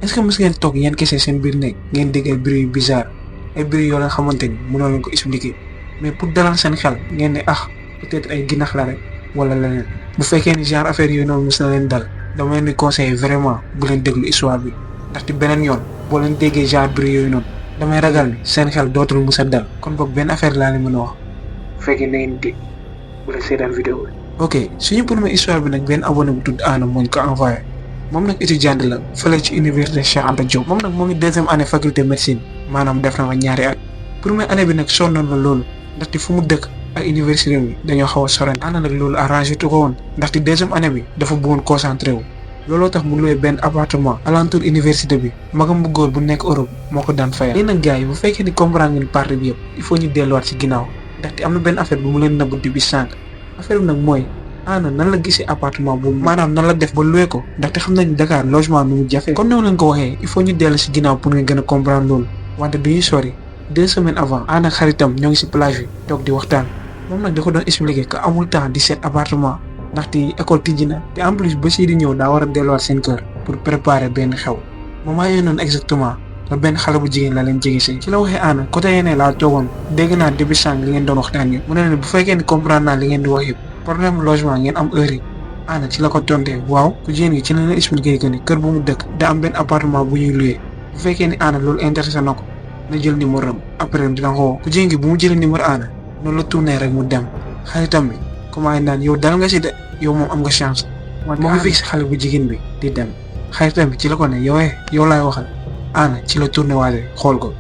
est-ce que mës ngeen toog yéen kese seen biir nekk ngeen dégg ay bruit yu bizarre ay bruit yoo leen xamante ni mënoo leen ko expliquer mais pour dalal seen xel ngeen ne peut-être ay ginax la rek wala leneen. bu fekkee ni genre affaire yooyu noonu mës na leen dal dama leen di conseiller vraiment bu leen déglu histoire bi ndaxte beneen yoon boo leen déggee genre bruit yooyu noonu damay ragal ni seen xel dootul mës a dal. kon boog benn affaire laa leen mën a wax bu fekkee na ngeen dégg bu leen seetaan vidéo bi. ok suñu première histoire bi nag benn abonné bu tudd Anna moo ñu ko envoyé moom nag étudiante la fële ci université Cheikh Anta Diop. moom nag moo ngi deuxième année faculté médecine maanaam def na fa ñaari at première année bi nag sonnoon na loolu ndaxte fu mu dëkk ak université bi dañoo xaw a sorante. Anna nag loolu arrangé tu ko woon ndaxte deuxième année bi dafa bëggoon concentré wu looloo tax mu loué benn appartement alentour université bi magam bu góor bu nekk Europe moo ko daan fayal. léegi nag gars yi bu fekkee ni comprendre ngeen partie bi yëpp il faut ñu delluwaat ci ginnaaw ndaxte am na benn affaire bu mu leen nëbb depuis sànq affaire bi nag mooy Anna nan la gisee appartement boobu maanaam nan la def ba loué ko ndaxte xam nañ Dakar logement nu mu jafe. comme noonu leen ko waxee il faut ñu dellu ci ginnaaw pour nga gën a comprendre loolu wante duñuy sori 2 semaines avant Anna ak xaritam ñoo ngi ci plage bi toog di waxtaan moom nag da ko doon expliquer que amul temps di seet appartement ndaxte école tijji na te en plus ba sii di ñëw daa war a delluwaat seen kër pour préparer benn xew moment yooyu noonu exactement la benn xale bu jigéen la leen jege si ci la waxee Anna côté yeneen laa toogoon dégg naa début sànq li ngeen doon waxtaan yëpp mu ne leen bu fekkee ni comprendre naa li ngeen di wax yëpp problème logement ngeen am heure yi Anna ci la ko tontee waaw ku jigéen gi ci la leen expliquer que ni kër bu mu dëkk da am benn appartement bu ñuy loué bu fekkee ni Anna loolu intéressé na ko na jël numéro am après dina ko ku jigéen gi bu mu jëlee numéro Anna noonu la tourné rek mu dem xaritam bi commencé naan yow dal nga si de yow moom am nga chance wante moo ngi fixé xale bu jigéen bi di dem xaritam bi ci la ko ne yow laay waxal Anna ci la tourné waale xool ko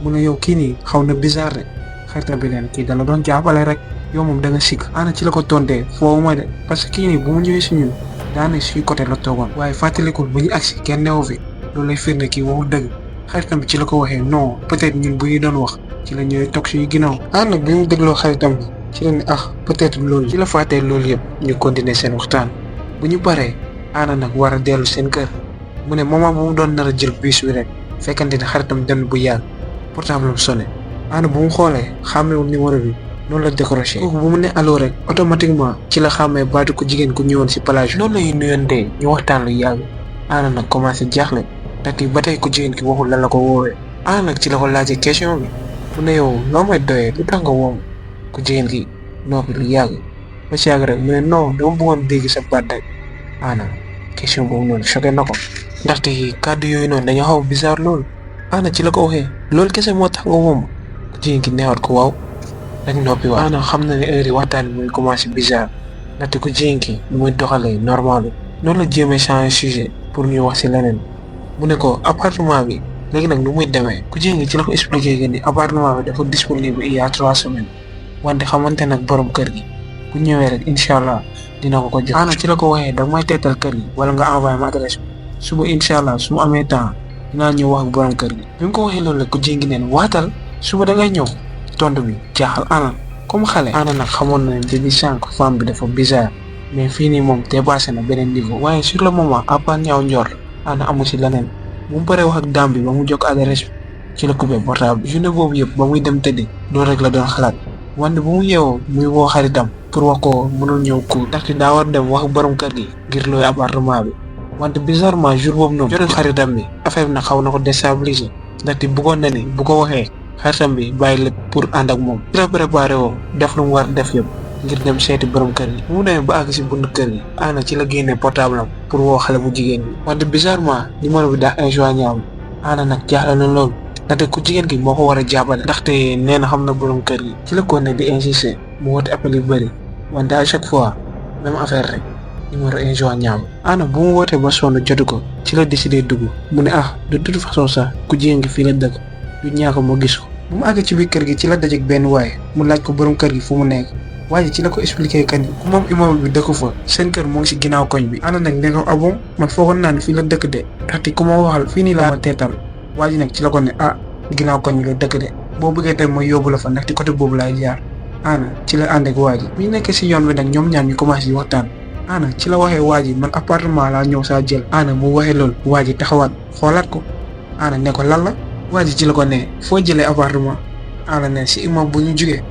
mu ne yow kii nii xaw na bizarre de xaritam bi leen kii dala doon jàppale rek yow moom da nga sikk. Anna ci la ko tontee foofu mooy de parce que kii nii bu mu ñëwee si ñun daanaka suñu côté la toogoon waaye fàttalikul bu ñu agsi kenn newu fi loolu lay firnde kii waxul dëgg xaritam bi ci la ko waxee non peut-être ñun bu ñu doon wax ci la ñëwee toog suñu ginnaaw. Anna bi mu dégloo xaritam bi ci la ne peut-être loolu ci la fàttee loolu yëpp ñu continuer seen waxtaan bu ñu paree Anna nag war a dellu seen kër mu ne moment bu mu doon nar a jël bus bi rek fekkante ne xaritam dem bu yàgg portable am sonné Anna bu mu xoolee xàmmewul numéro bi noonu la décroché kooku bu mu ne allo rek automatiquement ci la xàmmee baatu ko jigéen ku ñëwoon si plage bi. noonu la ñuy nuyantee ñu waxtaan lu yàgg Anna nag commencé jaaxle ndaxte ba tey ko jigéen ki waxul lan la ko woowee. Anna nag ci la ko laajee question bi mu ne yow loo may doyee lu tax nga woom ku jigéen ki noppi lu yàgg ba si yàgg rek mu ne non dama bëggoon dégg sa baat rek. Anna question boobu noonu choqué na ko ndaxte kàddu yooyu noonu dañoo xaw bizarre loolu. Anna ci la ko waxee loolu kese moo tax nga woom ku jigéen ki neewaat ko waaw rek noppi waaw. Anna xam na ne heure yi waxtaan bi muy commencé bizarre ndaxte ku jigéen ki lu muy doxalee normal noonu la jéemee changer sujet pour ñu wax si leneen mu ne ko appartement bi léegi nag nu muy demee ku jigéen gi ci la ko expliqué que ni appartement bi dafa disponible il y a 3 semaines wante xamante nag borom kër gi ku ñëwee rek incha allah dina ko jox. Anna ci la ko waxee da may teetal kër gi wala nga envoyé ma adresse bi suba incha allah su mu amee temps dinaa ñëw wax ak borom kër gi. bi mu ko waxee loolu rek ku jigéen gi neen waatal suba da ngay ñëw tontu bi jaaxal Anna comme xale. Anna nag xamoon na ne depuis sànq femme bi dafa bizarre mais fii nii moom dépassé na beneen niveau waaye sur le moment à part ñaaw njort Anna amu si leneen bu mu paree wax ak dame bi ba mu jokk adresse bi ci la coupé portable bi. journée boobu yëpp ba muy dem tëddi loolu rek la doon xalaat wante bu mu yeewoo muy woo xaritam pour wax ko mënul ñëw ko ndaxte daa war dem wax borom kër gi ngir looy appartement bi wante bizarrement jour boobu noonu jotul xaritam bi affaire bi nag xaw na ko déstabiliser ndaxte bëggoon na ni bu ko waxee xaritam bi bàyyi lépp pour ànd ak moom. ci la préparé woo def lu mu war def yëpp ngir dem seeti borom kër gi. bu mu demee ba àgg si bunt kër gi Anna ci la génnee portable am pour woo xale bu jigéen bi wante bizarrement numéro bi daa injoignable. Anna nag jaaxle na loolu ndaxte ku jigéen ki moo ko war a jàppale ndaxte nee na xam na borom kër gi. ci la ko ne di insister mu woote appel yu bëri wante à chaque fois même affaire rek numéro injoignable. Anna bu mu wootee ba sonn jotu ko ci la décidé dugg mu ne de toute façon sax ku jigéen gi fii la dëkk du ñaaka moo gis ko. bu mu àgg ci biir kër gi ci la dajeek benn waay mu laaj ko borom kër gi fu mu nekk waaye ci la ko expliqué que ni ku moom immeuble bi dëkku fa seen kër moo ngi si ginnaaw koñ bi. Anna nag ne ko bon man foogoon naa ne fii la dëkk de ndaxte ku ma waxal fii nii la ma teetal waa ji nag ci la ko ne ginnaaw koñ bi la dëkk de boo bëggee tey mooy yóbbu la fa ndaxte côté boobu laay jaar. Anna ci la ànd ak waa ji bi ñu nekkee si yoon bi nag ñoom ñaar ñu commencé di waxtaan Anna ci la waxee waa ji man appartement laa ñëw saa jël. Anna mu waxee loolu waa ji taxawaat xoolaat ko Anna ne ko lan la waa ji ci la ko ne foo jëlee appartement Anna ne si immeuble bu ñu jugee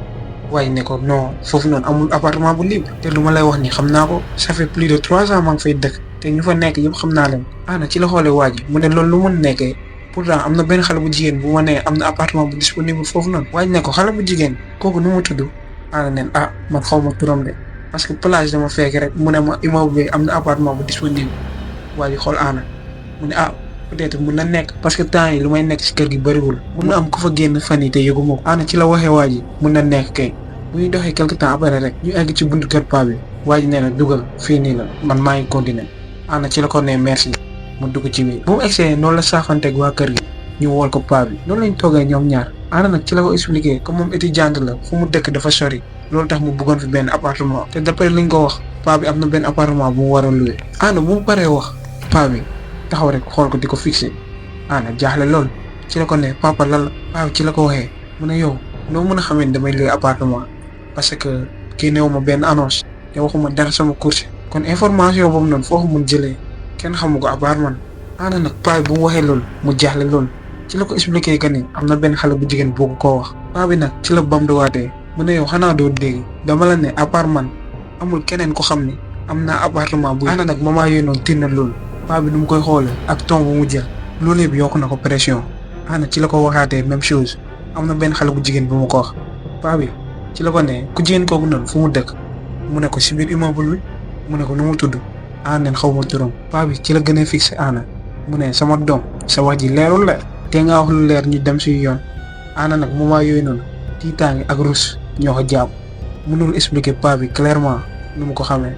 waaye ne ko non foofu noonu amul appartement bu libre te lu ma lay wax ni xam naa ko ça fait plus de 3 ans maa ngi fay dëkk te ñu fa nekk yëpp xam naa leen. Anna ci la xoolee waa ji mu ne loolu lu mën nekkee pourtant am na benn xale bu jigéen bu ma nee am na appartement bu disponible foofu noonu. waa ji ne ko xale bu jigéen kooku nu mu tudd. Anna neen man xaw ma turam de parce que plage dama fekk rek mu ne ma immeuble bi am na appartement bu disponible. waa ji xool Anna mu ne peut-être mun na nekk parce que temps yi lu may nekk si kër gi bëriwul mun na am ku fa génn fan yi te yëguma ko. Anna ci la waxee waa ji mun na nekk kay bu ñu doxee quelque temps après rek ñu egg ci buntu kër paa bi waa ji nee na dugal fii nii la man maa ngi continuer. Anna ci la ko nee merci mu dugg ci biir bu mu egsee noonu la saafanteeg waa kër gi ñu wool ko paa bi noonu lañ toogee ñoom ñaar. Anna nag ci la ko expliqué comme moom étudiante la fu mu dëkk dafa sori loolu tax mu bëggoon fi benn appartement te d'après liñ ko wax paa bi am na benn appartement bu mu war a louer. Anna bu mu paree wax paa bi taxaw rek xool ko di ko fixé. Anna jaaxle lool ci la ko ne papa lan la paa bi ci la ko waxee mu ne yow noo mën a xamee damay louer appartement parce que kii néew ma benn annonce te waxuma dara sama course kon information boobu noonu foo ko mun jëlee kenn xamu ko à part man. Anna nag paa bi bu mu waxee loolu mu jaaxle lool ci la ko expliqué que ni am na benn xale bu jigéen boo koo wax. paa bi nag ci la bamtuwaatee mu ne yow xanaa doo dégg dama la ne à part man amul keneen ko xam ni am naa appartement bu. Anna nag maman yooyu noonu tiit na loolu paa bi nu mu koy xoolee ak ton bu mu jël loolu yëpp yokk na ko pression. Anna ci la ko waxaatee même chose am na benn xale bu jigéen bu mu ko wax paa bi ci la ko ne ku jigéen kooku noonu fu mu dëkk mu ne ko si biir immeuble bi mu ne ko nu mu tudd. Anna neen xaw ma turam paa bi ci la gën a fixé Anna mu ne sama doom sa wax ji leerul la te nga wax lu leer ñu dem suy yoon. Anna nag moment yooyu noonu tiitaange ak rus ñoo ko jàpp mënul expliquer paa bi clairement nu mu ko xamee.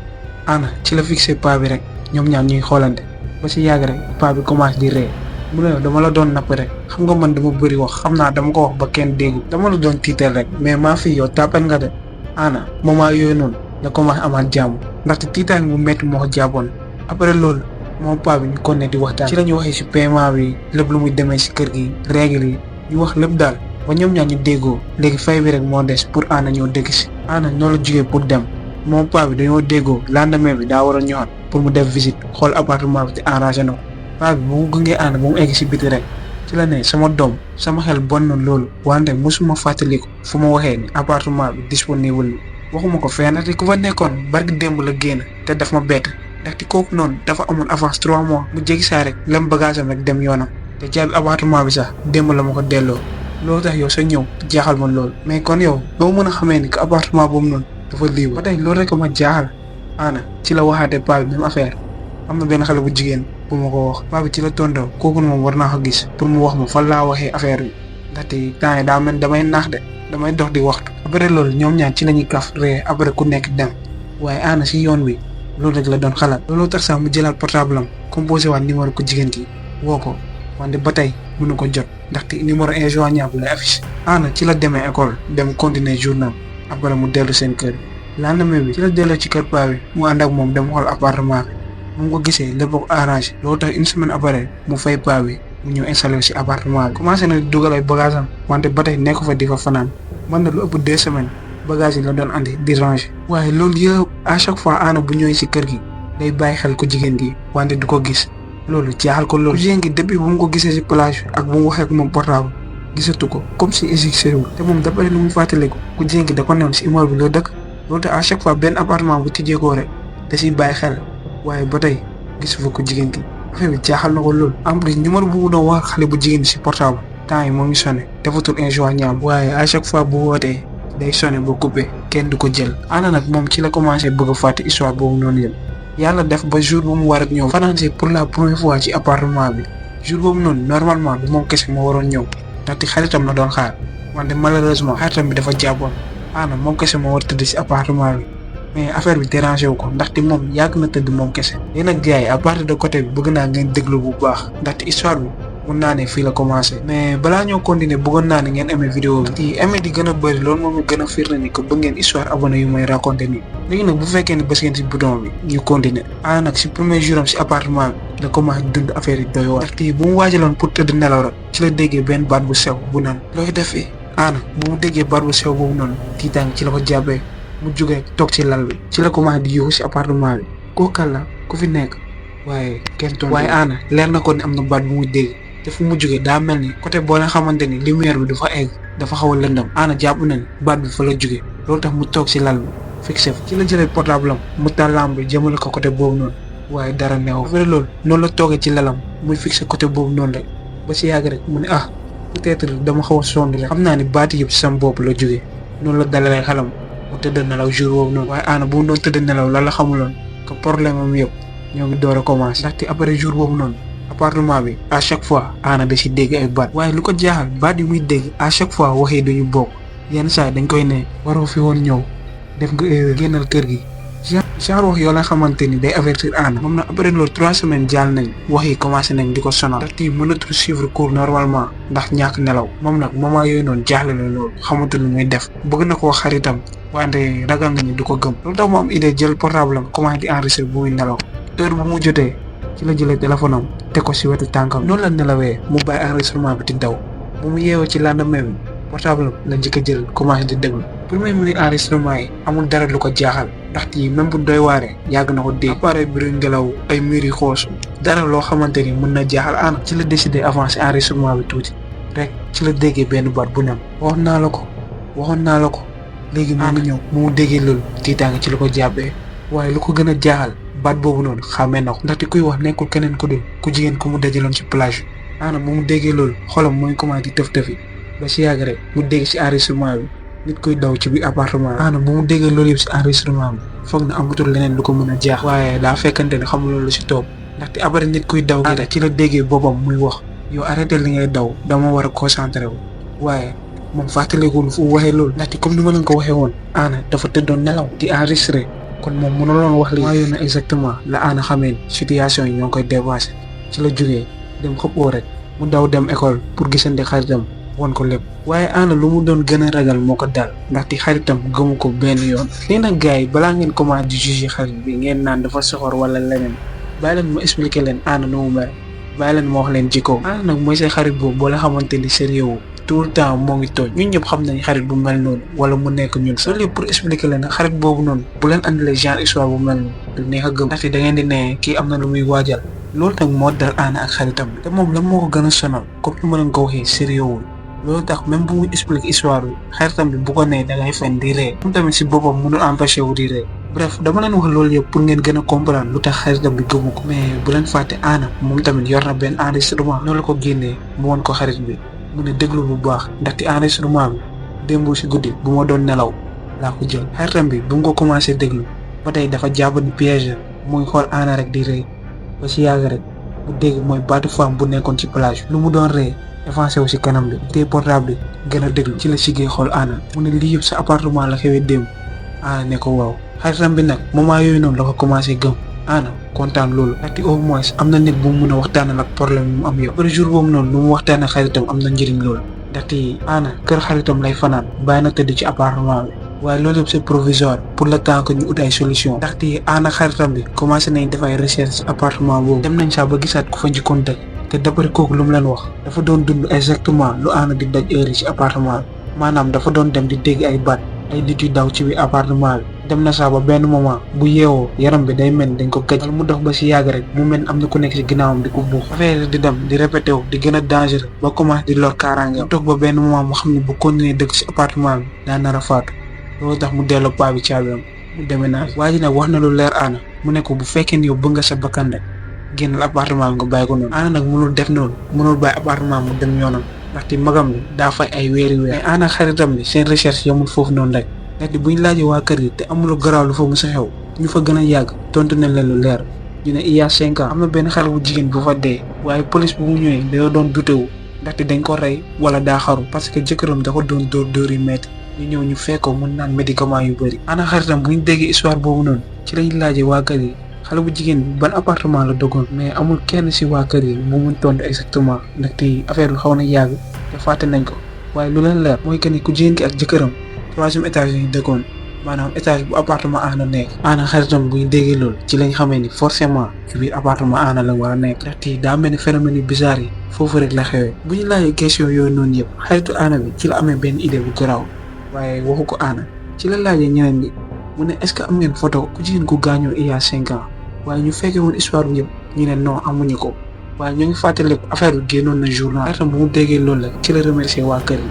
Anna ci la fixé paa bi rek ñoom ñaar ñuy xoolante ba si yàgg rek paa bi commencé di ree mu ne dama la doon napp rek xam nga man dama bëri wax xam naa dama ko wax ba kenn dégg dama la doon tiital rek mais maa fi yow tàppal nga de. Anna moment yooyu noonu la commencé amaat jàmm ndaxte tiitaange bu métti moo ko jàppoon. après loolu moom paa bi ñu kon ne di waxtaan ci la ñu waxee si paiement bi lépp lu muy demee si kër gi règle yi ñu wax lépp daal ba ñoom ñaar ñu déggoo léegi fay bi rek moo des pour Anna ñoo dégg si. Anna noonu la jugee pour dem moom paa bi dañoo déggoo lendemain bi daa war a ñëwaat pour mu def visite xool appartement bi te arrangé na ko. paa bi bu mu gungee Anna ba mu egg si biti rek ci la ne sama doom sama xel bon na loolu wante mosuma fàttaliku fu ma waxee ni appartement bi disponible waxuma ko fenn te ku fa nekkoon barki démb la génn te daf ma bett ndaxte kooku noonu dafa amoon avance 3 mois mu jéggi saa rek lem bagage am rek dem yoonam te jaabi appartement bi sax démb la ma ko delloo loolu tax yow sa ñëw jaaxal ma loolu. mais kon yow doo mën a xamee ni que appartement boobu noonu dafa libre ba tey loolu rek ma jaaxal. Anna ci la waxaatee paa bi même affaire am na benn xale bu jigéen bu ma ko wax paa bi ci la tontoo kooku moom war naa ko gis pour mu wax ma fan laa waxee affaire bi ndaxte temps yi daa mel damay naax de damay dox di waxtu. après loolu ñoom ñaar ci la ñuy kaf ree après ku nekk dem waaye Anna si yoon bi loolu rek la doon xalaat looloo tax sax mu jëlaat portable am composé waat numéro ko jigéen ki woo ko wante ba tey mënu ko jot ndaxte numéro injoignable lay affiché. Anna ci la demee école dem continuer journal après mu dellu seen kër lendemain bi ci la delloo ci kër paa bi mu ànd ak moom dem xool appartement bi mu ko gisee lépp ko arrangé loolu tax une semaine après mu fay paa bi mu ñëw installé si appartement bi commencé na dugal ay bagage am wante ba tey nekk fa di fa fanaan mën na lu ëpp 2 semaines bagage yi la doon andi di ranger. waaye loolu yëpp à chaque fois Anna bu ñëwee si kër gi day bàyyi xel ko jigéen gi wante du ko gis loolu jaaxal ko loolu. ku jigéen gi depuis bu mu ko gisee si plage bi ak bu mu waxee ak moom portable gisatu ko comme si existé wul te moom d'après lu mu fàttaliku ku jigéen gi da ko newoon si immeuble bi la dëkk loolu te à chaque fois benn appartement bu tijjeekoo rek da siy bàyyi xel waaye ba tey gisu fa ko jigéen gi affaire bi jaaxal na ko loolu. en plus numéro bu mu doon wax xale bu jigéen bi si portable temps yi moo ngi sonné defatul injoignable waaye à chaque fois bu wootee day sonné ba coupé kenn du ko jël. Anna nag moom ci la commencé bëgg a fàtte histoire boobu noonu yëpp yàlla def ba jour bu mu war ak ñëw fanaan pour la première fois ci appartement bi jour boobu noonu normalement du moom kese moo waroon ñëw ndaxte xaritam la doon xaar wante malheureusement xaritam bi dafa jàppoon. Anna moom kese moo war tëdd ci appartement bi mais affaire bi dérangé wu ko ndaxte moom yàgg na tëdd moom kese. léegi nag gars yi à partir de côté bi bëgg naa ngeen déglu bu baax ndaxte histoire bi mun naa ne fii la commencé mais balaa ñoo continuer bëggoon naa ne ngeen aimé vidéo bi di aimé di gën a bëri loolu moom gën a firnde ni que bëgg ngeen histoire abonné yu may raconté nii. léegi nag bu fekkee ne bës ngeen ci bouton bi ñu continuer. Anna nag si premier jour am si appartement bi la commencé dund affaire yi doy waar ndaxte bu mu waajaloon pour tëdd nelaw rek ci la déggee benn baat bu sew bu naan looy defee. Anna bu mu déggee baat bu sew boobu noonu tiitaange ci la ko jàppee mu jugee toog ci lal bi ci la commencé di yuuxu si appartement bi kooku kan la ku fi nekk waaye kenn tontu. waaye Anna leer na ko ni am na baat bu muy dégg te fu mu jugee daa mel ni côté boo leen xamante ni lumière bi dafa egg dafa xaw a lëndam. Anna jàpp na ni baat bi fa la jugee loolu tax mu toog si lal bi fixé fa ci la jëlee portable am mu taal lampe bi jëmale ko côté boobu noonu waaye dara neew après loolu noonu la toogee ci lalam muy fixé côté boobu noonu rek ba si yàgg rek mu ne peut-être dama xaw a sonn rek xam naa ni baati yëpp sam bopp la jógee noonu la dalalee xelam mu tëdd nelaw jour boobu noonu waaye Anna bu mu doon tëdd nelaw la xamuloon que problème am yëpp ñoo ngi door a commencé ndaxte après jour boobu noonu appartement bi à chaque fois Anna da si dégg ay baat waaye lu ko jaaxal baat yu muy dégg à chaque fois waxee duñu bokk yenn saa dañ koy ne waroo fi woon ñëw def nga génnal kër gi genre wax yoo la xamante ni day avertir Anna moom na après loolu 3 semaines jàll nañ wax yi commencé nañ di ko sonal ndax tii mënatul suivre cours normalement ndax ñàkk nelaw moom nag moment yooyu noonu jaaxle la loolu xamatul lu muy def bëgg na koo xaritam wante ragal nga ni du ko gëm loolu tax mu am idée jël portable am commencé di enregistrer bu muy nelaw heure bu mu jotee ci la jëlee téléphone am teg ko si wetu tànkam noonu la nelawee mu bàyyi enregistrement bi di daw bu mu yeewoo ci lendemain bi portable la njëkk a jël commencé di déglu premier minute enregistrement yi amul dara lu ko jaaxal ndaxte même bu doy waaree yàgg na ko dégg appareil bi ngelaw ay mur yi xoos dara loo xamante ni mën na jaaxal Anna ci la décidé avancer enregistrement bi tuuti rek ci la déggee benn baat bu nem waxoon naa la ko léegi moo ngi ñëw mu déggee loolu tiitaange ci lu ko jàppee waaye lu ko gën a jaaxal baat boobu noonu xàmmee na ko ndaxte kuy wax nekkul keneen ku dul ku jigéen ku mu dajaloon ci plage bi Anna bu mu déggee loolu xolam mooy commencé di tëf-tëfi ba si yàgg rek mu dégg si enregistrement bi nit kuy daw ci biir appartement Anna bu mu déggee loolu yëpp si enregistrement bi foog na amatul leneen lu ko mën a jaax waaye daa fekkante ne xamul loolu si toog ndaxte après nit kuy daw gi rek ci la déggee boppam muy wax yow arrêté li ngay daw dama war a concentré wu waaye moom fàttalikul fu waxee loolu ndaxte comme ni ma leen ko waxee woon Anna dafa tëddoon nelaw di enregistré kon moom mënuloon wax li waaye na exactement la Anna xamee situation yi ñoo ngi koy dépassé ci la jógee dem xëppoo rek mu daw dem école pour gisante xaritam won ko lépp waaye Anna lu mu doon gën a ragal moo ko dal ndaxte xaritam gëmu ko benn yoon lii nag gars yi balaa ngeen commencé di juger xarit bi ngeen naan dafa soxor wala leneen bàyyi leen ma expliquer leen Anna nu mu mel bàyyi leen ma wax leen jikko Anna nag mooy say xarit boobu boo la xamante ni sérieux tout le temps moo ngi tooñ ñun ñëpp xam nañ xarit bu mel noonu wala mu nekk ñun soo lépp pour expliquer leen xarit boobu noonu bu leen andilee genre histoire bu mel noonu du neex a gëm ndaxte da ngeen di ne kii am na lu muy waajal loolu nag moo dal Anna ak xaritam te moom la moo ko gën a sonal comme ni ma leen ko waxee sérieux wul loolu tax même bu muy expliquer histoire bi xaritam bi bu ko nee da ngay fen di ree moom tamit si boppam mënul empêché wu di ree bref dama leen wax loolu yëpp pour ngeen gën a comprendre lu tax xaritam bi gëmu ko mais bu leen fàtte Anna moom tamit yor na benn enregistrement noonu la ko génnee mu woon ko xarit bi mu ne déglu bu baax ndaxte enregistrement bi démb si guddi bu ma doon nelaw laa ko jël xaritam bi bu mu ko commencé déglu ba tey dafa jàpp ni piège mu ngi xool Anna rek di ree ba si yàgg rek bu dégg mooy baatu femme bu nekkoon ci plage lu mu doon ree avancé wu si kanam bi te portable bi gën a déglu ci la siggee xool Anna mu ne lii yëpp sa appartement la xewee démb Anna ne ko waaw xaritam bi nag moment yooyu noonu la ko commencé gëm Anna kontaan loolu ndaxte au moins am na nit bu mu mën a waxtaanal ak problème yi mu am yëpp après jour boobu noonu lu mu waxtaan ak xaritam am na njëriñ loolu ndaxte Anna kër xaritam lay fanaan bàyyi na tëdd ci appartement bi waaye loolu yëpp c'est provisoire pour le temps que ñu ut ay solution ndaxte Anna xaritam bi commencé nañ def ay recherche ci appartement boobu dem nañ sax ba gisaat ku fa njëkkoon dëkk te d'après kooku lu mu leen wax dafa doon dund exactement lu Anna di daj heure yi ci appartement bi maanaam dafa doon dem di dégg ay baat ay nit yu daw ci biir appartement bi dem na sax ba benn moment bu yeewoo yaram bi day mel dañ ko gëj wala mu dox ba si yàgg rek mu mel am na ku nekk ci ginnaawam di ko buux affaire di dem di répété wu di gën a dangereux ba commencé di lor kaaraange mu toog ba benn moment mu xam ne bu continuer dëkk ci appartement bi daa nar a faatu loolu tax mu delloo paa bi caabiam mu déménage waa ji nag wax na lu leer Anna mu ne ko bu fekkee ni yow bëgg nga sa bakkan rek génnal appartement bi nga bàyyi ko noonu Anna nag mënul def noonu mënul bàyyi appartement mu dem yoonam ndaxte magam bi daa fay ay weeri weer mais Anna xaritam bi seen recherche yamul foofu noonu rek ndaxte buñ laajee waa kër gi te amul garaaw lu fa mu sa xew ñu fa gën a yàgg tontu nañ leen lu leer ñu ne il y a 5 ans am na benn xale bu jigéen bu fa dee waaye police bu mu ñëwee dañoo doon dutewu ndaxte dañ ko rey wala daa xaru parce que jëkkëram da ko doon dóor yu metti ñu ñëw ñu fekk ko mun naan médicament yu bëri Anna xaritam bu ñu déggee histoire boobu noonu ci lañ laajee waa kër yi xale bu jigéen bi ban appartement la doggoon mais amul kenn si waa kër yi bu mun tontu exactement ndaxte affaire bi xaw na yàgg te fàtte nañ ko waaye lu leen leer mooy que ni ku jigéen ki ak jëkkëram 3e étage yi dëkkoon maanaam étage bu appartement Anna nekk Anna xaritam bu ñu déggee loolu ci lañ xamee ni forcément ci biir appartement Anna la war a nekk ndaxte daa mel ni phénomène yu bizarre yi foofu rek la xewee bu ñu laajee question yooyu noonu yëpp xaritu Anna bi ci la amee benn idée bu garaaw waaye waxu ko Anna ci la laajee ñeneen ñi mu ne est-ce que am ngeen photo ku jigéen ku gaañoo il y a 5 ans waaye ñu fekkee woon histoire bi yëpp ñu ne non amuñu ko waaye ñu ngi fàttaliku affaire bi génnoon na journal xaritam bu mu déggee loolu la ci la remercier waa kër yi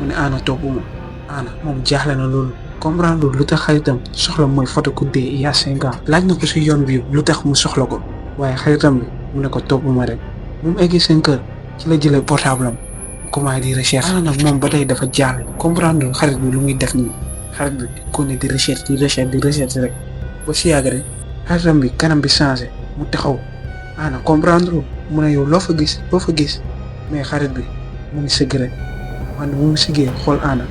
mu ne Anna toppuma Anna moom jaaxle na loolu comprendre lu tax xaritam soxla mooy photo ku dee il y a 5 ans laaj na ko si yoon bi lu tax mu soxla ko waaye xaritam bi mu ne ko topp ma rek bu mu eggee seen kër ci la jëlee portable am commencé di recherche ana nag moom ba tey dafa jaaxle comprendre xarit bi lu muy def nii xarit bi ko ne di recherche rek ba si yàgg rek xaritam bi kanam bi changé mu taxaw ana comprendre mu ne yow loo fa gis mais xarit bi mu ngi sëgg rek wante bu mu siggee xool ana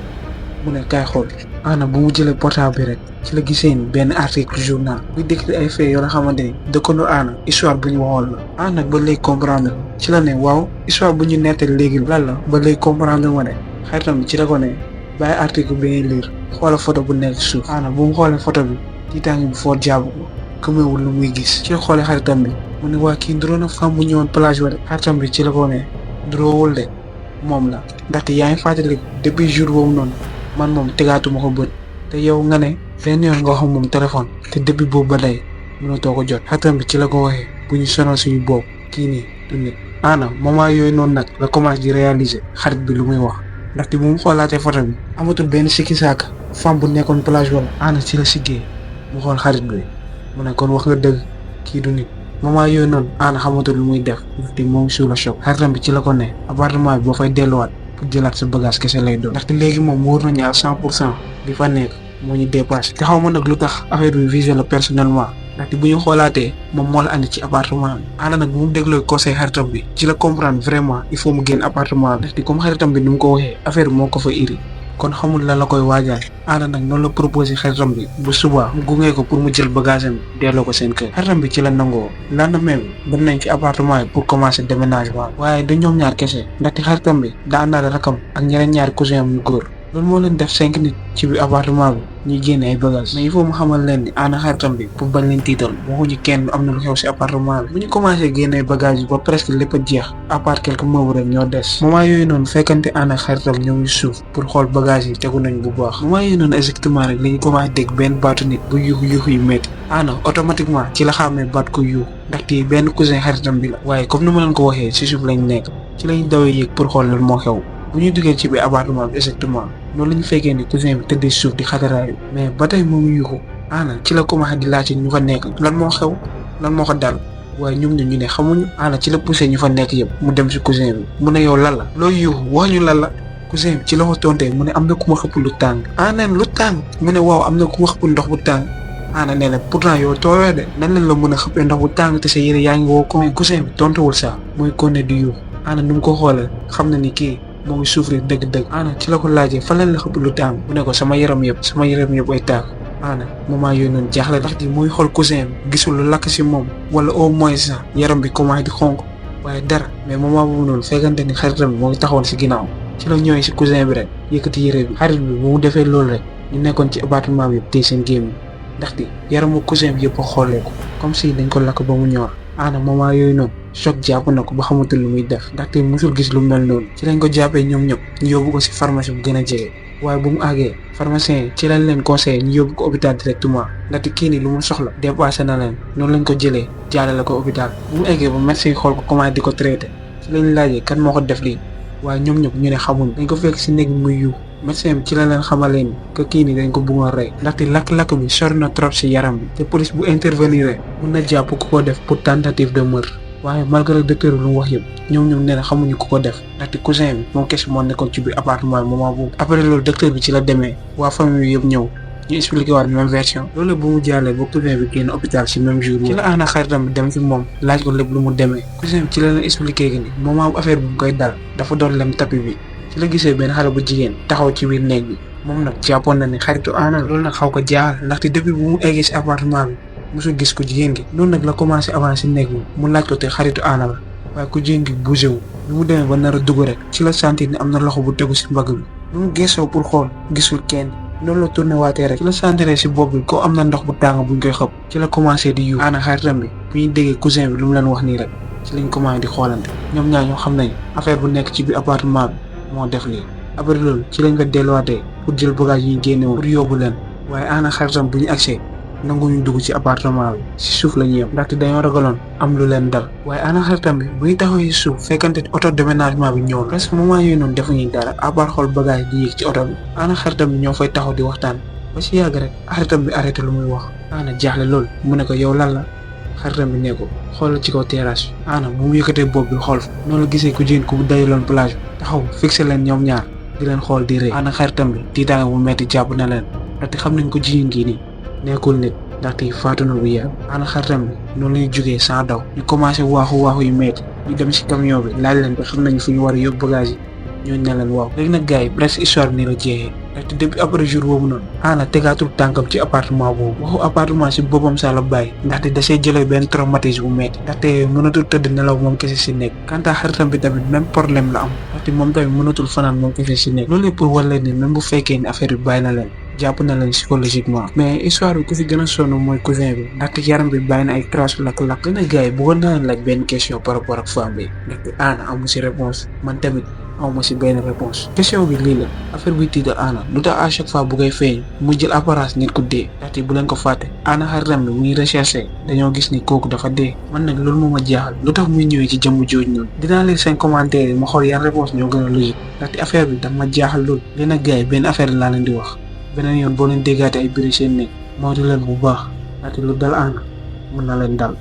mu ne kaay xool ana bu mu jëlee portable bi rek ci la gisee ni benn article journal buy décrit ay faits yoo nga xamante ni dëkkandoo ana histoire bu ñu waxoon la ana nag ba léegi comprendre ci la ne waaw histoire bu ñu nettali léegi lan la ba léegi comprendre ma ne xaritam bi ci la ko ne bàyyi article bi ngay lire xoola photo bu nekk suuf ana bu mu xoolee photo bi tiitaange bu fort jaabu ko gëmewul lu muy gis ci la xoolee xaritam bi mu ne waa kii nduroo na femme bu ñëwoon plage wa de xaritam bi ci la ko ne nduroowul de moom la ndaxte yaa ngi fàttali depuis jour boobu noonu man moom tegaatuma ko bët te yow nga ne benn yoon nga wax moom téléphone te depuis boobu ba tey mënatoo ko jot xaritam bi ci la ko waxee bu ñu sonal suñu bopp kii nii du nit ana moment yooyu noonu nag la commencé di réaliser xarit bi lu muy wax ndaxte bu mu xoolaatee photo bi amatul benn sikki saaka femme bu nekkoon plage wala ana ci la siggee mu xool xarit bi mu ne kon wax nga dëgg kii du nit moment yooyu noonu ana xamatul lu muy def te moom suuf la choc xaritam bi ci la ko ne appartement bi boo fay delluwaat pour jëlaat sa bagage kese lay doon ndaxte léegi moom wóor nañu à 100% bi fa nekk moo ñu dépassé te xaw ma nag lu tax affaire bi visé la personnellement ndaxte bu ñu xoolaatee moom moo la andi ci appartement bi ana nag bu mu dégloo conseil xaritam bi ci la comprendre vraiment il faut mu génn appartement bi ndaxte comme xaritam bi ni mu ko waxee affaire bi moo ko fa iri kon xamul lan la koy waajal ana nag noonu la proposé xaritam bi bu subaa mu gunge ko pour mu jël bagage am delloo ko seen kër xaritam bi ci la nangoo lendemain bi dem nañ ci appartement yi pour commencer déménagement waaye du ñoom ñaar kese ndaxte xaritam bi daa àndaale rakam ak ñeneen ñaari cousin am yu góor loolu moo leen def 5 nit ci biir appartement bi ñuy génne ay bagages mais il faut mu xamal leen ni ana xaritam bi pour bañ leen tiital waxuñu kenn am na lu xew si appartement bi bu ñu commencé génne ay bagages yi ba presque lépp a jeex à part quelques meubles rek ñoo des moment yooyu noonu fekkante ana xaritam ñëw ñu suuf pour xool bagages yi tegu nañ bu baax moment yooyu noonu exactement rek la ñu commencé dégg benn baatu nit bu yuuxu yu métti ana automatiquement ci la xàmmee baat ko yuuxu ndaxte benn cousin xaritam bi la waaye comme ni ma leen ko waxee si suuf lañ nekk ci lañ dawee yéeg pour xool lan moo xew bu ñu duggee ci biir appartement bi exactement noonu la ñu fekkee ni cousin bi tëddee suuf di xataraayu mais ba tey moo ngi yuuxu ana ci la commencé di laajte ñu fa nekk lan moo xew lan moo ko dal waaye ñoom ñu ne xamuñu ana ci la poussé ñu fa nekk yëpp mu dem si cousin bi mu ne yow lan la looy yuuxu wax ñu lan la cousin bi ci la ko tontee mu ne am na ku ma xëpp lu tàng ana lu tàng mu ne waaw am na ku ma xëpp ndox bu tàng ana nee na pourtant yow tooyoo de nan leen la mën a xëppee ndox bu tàng te sa yére yaa ngi woo ko cousin bi tontuwul sax mooy konne di yuuxu ana nu mu ko xoolee xam na ni kii moo ngi souffrir dëgg-dëgg ana ci la ko laajee fan leen la xëpp lu tàng mu ne ko sama yaram yëpp ay tàng ana moment yooyu noonu jaaxle ndax di muy xool cousin bi gisul lu lakk si moom wala au moins sax yaram bi commencé di xonk waaye dara mais moment boobu noonu fekkante ni xaritam bi moo ngi taxawoon si ginnaaw ci la ñëwee si cousin bi rek yëkkati yére bi xarit bi bu mu defee loolu rek ñu nekkoon ci appartement bi yëpp tey seen gémmiñ ndaxte yaramu cousin bi yëpp a xoolee ko comme si dañ ko lakk ba mu ñor ana moment yooyu noonu choc jàpp na ko ba xamatul lu muy def ndaxte musul gis lu mel noonu ci lañ ko jàppee ñoom ñëpp ñu yóbbu ko si pharmacie bu gën a jege waaye bu mu àggee pharmacien yi ci lañ leen conseillé ñu yóbbu ko hôpital directement ndaxte kii nii lu mu soxla dépassé na leen noonu lañ ko jëlee jàllale ko hôpital bu mu eggee ba médecin yi xool ko comment di ko traité ci lañ laajee kan moo ko def lii waaye ñoom ñëpp ñu ne xamuñ dañ ko fekk si néeg bi muy yuux médecin bi ci la leen xamalee ni que kii nii dañ ko bëggoon rey ndaxte lakk-lakk bi sori na trop si yaram bi te police bu intervenir mun na jàpp ku ko def pour tentative de meurtre waaye malgré docteur bi lu mu wax yëpp ñoom nee na xamuñu ku ko def ndaxte cousin bi moom kese moo nekkoon ci biir appartement bi moment boobu après loolu docteur bi ci la demee waa famille bi yëpp ñëw ñu expliqué waat même version loolu bu mu jàllee ba cousin bi génn hôpital si même jour ci la ana xaritam bi dem ci moom laaj ko lépp lu mu demee cousin bi ci la leen expliqué que ni moment bu affaire bi mu koy dal dafa doon lem tapis bi ci la gisee benn xale bu jigéen taxaw ci biir néeg bi moom nag jàppoon na ne xaritu ana loolu nag xaw ko jaaxal ndaxte depuis bu mu eggee si appartement bi mosul gis ko jigéen gi noonu nag la commencé avancé néeg bi mu laaj ko te xaritu ana la waaye ku jigéen gi bougé wu bi mu demee ba nar a dugg rek ci la sentir ne am na loxo bu tegu si mbagg bi bi mu gëstoo pour xool gisul kenn noonu la tourné waatee rek ci la sentiree si bopp bi ko am na ndox bu tàng buñ koy xëpp ci la commencé di yu ana xaritam bi bu ñu déggee cousin bi lu mu leen wax nii rek ci lañ commencé di xoolante ñoom ñaar ñoo xam nañ affaire bu nekk ci biir appartement bi moo def lii après loolu ci lañ ko delluwaatee pour jël bagage yi ñu génne woon pour yóbbu leen waaye ana xaritam bu ñu agsee nanguñu dugg ci appartement bi si suuf la ñuy yem ndaxte dañoo ragaloon am lu leen dal waaye ana xaritam bi bu ñu taxaw si suuf fekkante auto déménagement bi ñëw presque moment yooyu noonu defuñu dara à part xool bagage di yéeg ci oto bi ana xaritam bi ñoo fay taxaw di waxtaan ba si yàgg rek xaritam bi arrêté lu muy wax Anna jaaxle lool mu ne ko yow lan la xaritam bi ne ko xoolal ci kaw terrasse bi Anna bu mu yëkkatee bopp bi xool fa noonu la gisee ku jigéen ku dajaloon plage bi taxaw fixé leen ñoom ñaar di leen xool di rëy Anna xaritam bi tiitaanga bu metti jàpp na leen ndaxte xam nañ ko jigéen kii nii nekkul nit ndaxte faatu na bu yàgg Anna xaritam bi noonu lañuy jógee sans daw ñu commencé waaxu yu metti ñu dem si camion bi laaj leen ba xam nañu fu ñu war a yóbbu bagage yi ñooñu ne leen waaw léegi nag gars yi presque histoire bi nii la jeexee ndaxte depuis après jour boobu noonu Anna tegaatul tànkam ci appartement boobu waxu appartement si boppam saa la bàyyi ndaxte da see jëlee benn traumatisme bu metti ndaxte mënatul tëdd nelaw moom kese si nekk quant à xaritam bi tamit même problème la am ndaxte moom tamit mënatul fanaan moom kese si nekk loolu pour war leen ni même bu fekkee ni affaire bi bàyyi na leen jàpp na leen psychologiquement mais histoire bi ku fi gën a sonn mooy cousin bi ndaxte yaram bi bàyyi na ay traces lakk-lakk gën a gars yi bëggoon naa leen laaj benn question par rapport ak femme bi ndaxte Anna amu si réponse man tamit awma si benn réponse question bi lii la affaire bi tiital Anna lu tax à chaque fois bu koy feeñ mu jël apparence nit ku dee ndaxte bu leen ko fàtte Anna xaritam bi muy recherché dañoo gis ni kooku dafa dee man nag loolu moo ma jaaxal lu tax muy ñëwee ci jëmm jooju noonu dinaa leen seen commentaire yi ma xool yan réponse ñoo gën a logique ndaxte affaire bi daf ma jaaxal loolu léegi nag gars yi benn affaire laa leen di wax beneen yoon boo leen déggaate ay bruit seen nekk moytu leen bu baax ndaxte lu dal Anna mën na leen dal